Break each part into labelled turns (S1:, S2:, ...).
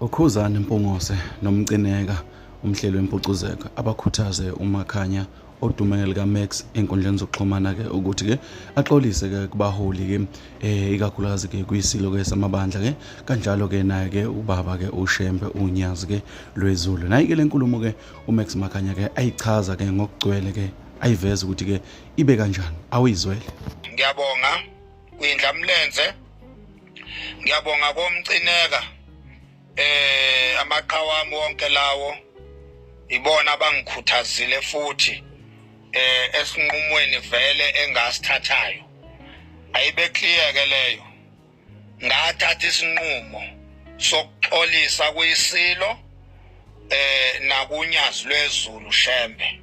S1: UKhuzani Mpungose noMcineka umhleli wempucuzeko abakhuthaze uMakhanya odume ngelikaMax ey'nkundleni zokuxhumana-ke ukuthi-ke axolise-ke kubaholi-ke um ikakhulukazi-ke kwisilo-ke samabandla-ke kanjalo-ke naye-ke ubaba-ke uShembe uNyazi-ke lwezulu. Nayi-ke le nkulumo-ke uMax Makhanya-ke ayichaza-ke ngokugcwele-ke ayiveza ukuthi-ke ibe kanjani awuyizwele.
S2: Ngiyabonga kwindlamlenze ngiyabonga komcineka amaqhawe ami wonke lawo ibona abangikhuthazile futhi esinqumweni vele engasithathayo ayibe clear ke leyo ngathatha isinqumo sokuxolisa kuyisilo nakunyazi lwezulu Shembe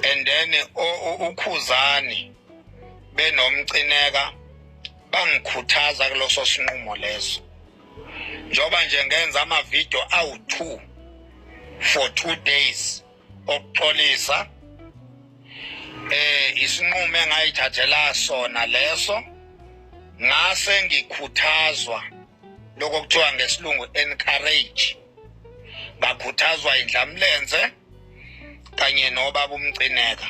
S2: and then ukhuzani benomcineka bangikhuthaza kuloso sinqumo leso njoba nje ngenza ama-video awu-2 for 2 days okuxolisa isinqumo engayithathela sona leso ngase ngikhuthazwa lokho kuthiwa ngesilungu encourage ngakhuthazwa indlamlenze kanye nobaba umcineka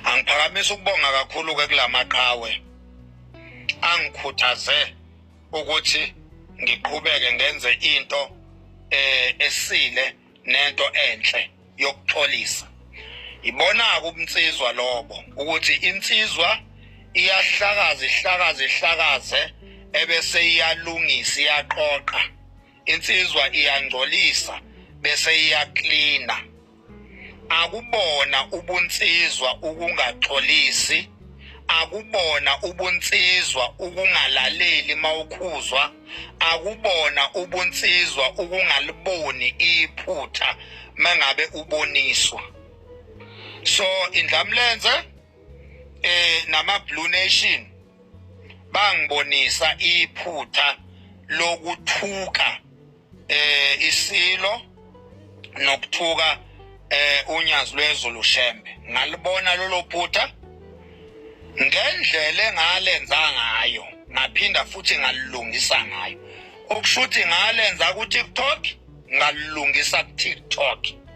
S2: angiphakamisa ukubonga kakhulu ke kulamaqhawe angikhuthaze ukuthi ngiqhubeke ngenze into esile nento enhle yokuxolisa ibona-ke ubunsizwa lobo ukuthi insizwa iyahlakaza ihlakaze ihlakaze ebese iyalungisa iyaqoqa insizwa iyangcolisa bese iyaklina akubona ubunsizwa ukungaxolisi akubona ubunsizwa ukungalaleli mawukhuzwa akubona ubunsizwa ukungaliboni iphutha mangabe uboniswa so indlamlenze nama Blue Nation bangibonisa iphutha lokuthuka isilo nokuthuka unyazi lwezulu Shembe ngalibona lolo phutha ngendlela engalenza ngayo ngaphinda futhi ngalilungisa ngayo okusho ukuthi ngalenza ku TikTok ngalilungisa ku TikTok.